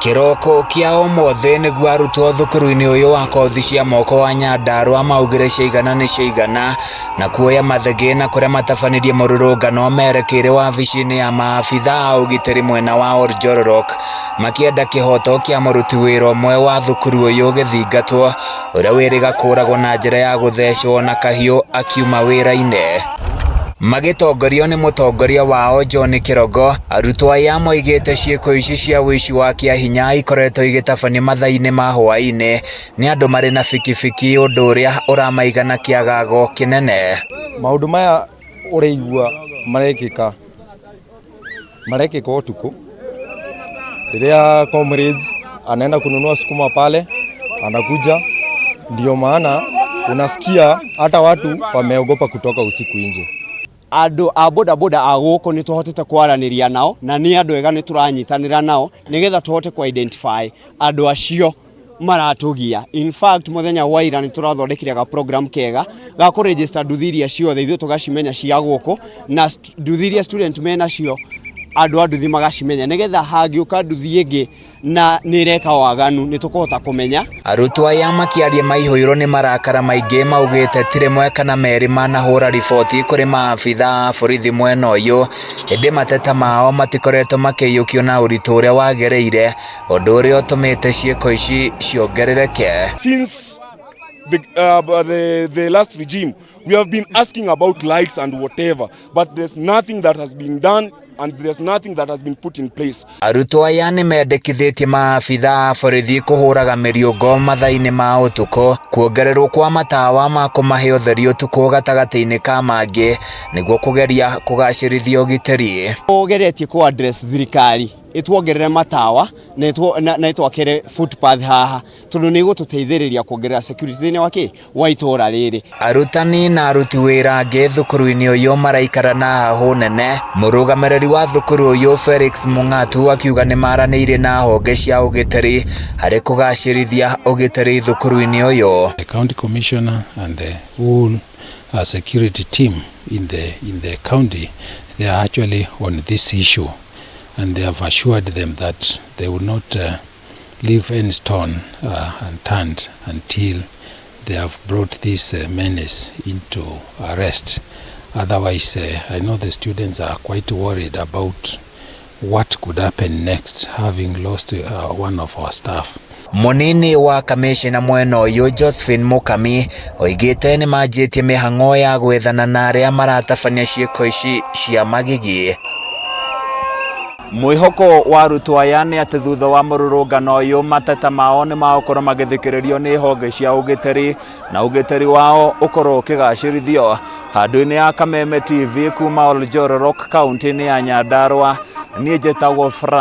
Kĩroko kĩa ũmũthĩ nĩguo arutwo thukuru-inĩ ũyũ wa kothi cia moko wa Nyandarua maugire ciaigana nĩ ciaigana na kuoya mathangĩ na kũrĩa matabanirie mũrũrũngano merekeire wabici-inĩ ya maabitha a ũgitĩri mwena wa Oljororok makĩenda kĩhoto kĩa mũruti wĩra ũmwe wa thukuru ũyũ gĩthingatwo ũrĩa wĩrĩga kũragwo na njĩra ya gũthecwo na kahiũ akiuma wĩra-inĩ. Magĩtongorio nĩ mũtongoria wao John Kĩrogo, arutwo aya moigĩte ciĩko ici cia ũici wa kĩahinya ikoretwo igĩtabanio mathaa-inĩ ma hwaĩ-inĩ nĩ andũ marĩ na bikibiki ũndũ ũrĩa ũramaiga na kĩagago kĩnene. Maũndũ maya ũraigua marekĩka marekĩka ũtukũ rĩrĩa comrades anaenda kununua sukuma pale anakuja, ndio maana unasikia hata watu wameogopa kutoka usiku nje. Andũ a bodaboda a gũkũ nĩ tũhotete kwaranĩria nao na nĩ andũ ega, nĩ tũranyitanĩra nao nĩgetha tũhote ku identify andũ acio maratũgia. In fact, mũthenya wa ira nĩ tũrathondekire ga program kega ga kũ register nduthi iria ciothe ithuĩ tũgacimenya cia gũkũ na nduthi iria student menacio, andũ a nduthi magacimenya, nĩgetha hangĩũka nduthi ĩngĩ na nĩ ĩreka waganu nĩ tũkũhota kũmenya. Arutwo aya makĩaria maihũirwo nĩ marakara maingĩ maugĩte ti rĩmwe kana merĩ manahũra riboti kũrĩ maabitha a borithi mwena ũyũ, ĩndĩ mateta mao matikoretwo makĩiyũkio na ũritũ ũrĩa wagĩrĩire, ũndũ ũrĩa ũtũmĩte ciĩko ici ciongerereke. Since the last regime, we have been asking about lights and whatever, but there's nothing that has been done and there's nothing that has been put in place. Arutwo aya nĩ mendekithĩtie maabitha a borithi kũhũraga mĩriũngo mathaa-inĩ ma ũtukũ, kuongererwo kwa matawa ma kũmahe ũtheri ũtukũ gatagatĩ-inĩ ka mangĩ nĩguo kũgeria kũgacĩrithia ũgitĩri. Ũgeretie ku address thirikari ĩtuongerere matawa na ĩtwakĩre footpath haha tondũ nĩ ĩgũtũteithĩrĩria kuongerera security thĩinĩ wa kĩ wa itũra rĩrĩ. Arutani na aruti wĩra angĩ thukuru-inĩ ũyũ maraikara na hahũ nene. Mũrũgamĩrĩri wa thukuru ũyũ Felix Mung'atu akiuga nĩ maranĩirie na honge cia ũgitĩri harĩ kũgacĩrithia ũgitĩri thukuru-inĩ ũyũ. The county commissioner and the whole security team in the county, they are actually on this issue, and they have assured them that they will not leave any stone unturned until they have brought this menace into arrest. Otherwise, I know the students are quite worried about what could happen next, having lost one of our staff. Mũnini wa kamishna mwena ũyũ Josephine Mukami oigĩte nĩ manjĩtie mĩhang'o ya gwethana na arĩa maratabania ciĩko ici cia magigi. Mwĩhoko wa arutwo aya nĩ atĩ thutha wa mũrũrũngano ũyũ mateta mao nĩ magũkorwo magĩthikĩrĩrio nĩ honge cia ũgitĩri na ũgitĩri wao ũkorwo ũkĩgacĩrithio. Handũ-inĩ ya Kameme TV kuma Oljororok, kaunti-inĩ ya Nyandarua, niĩ njĩtagwo Frank.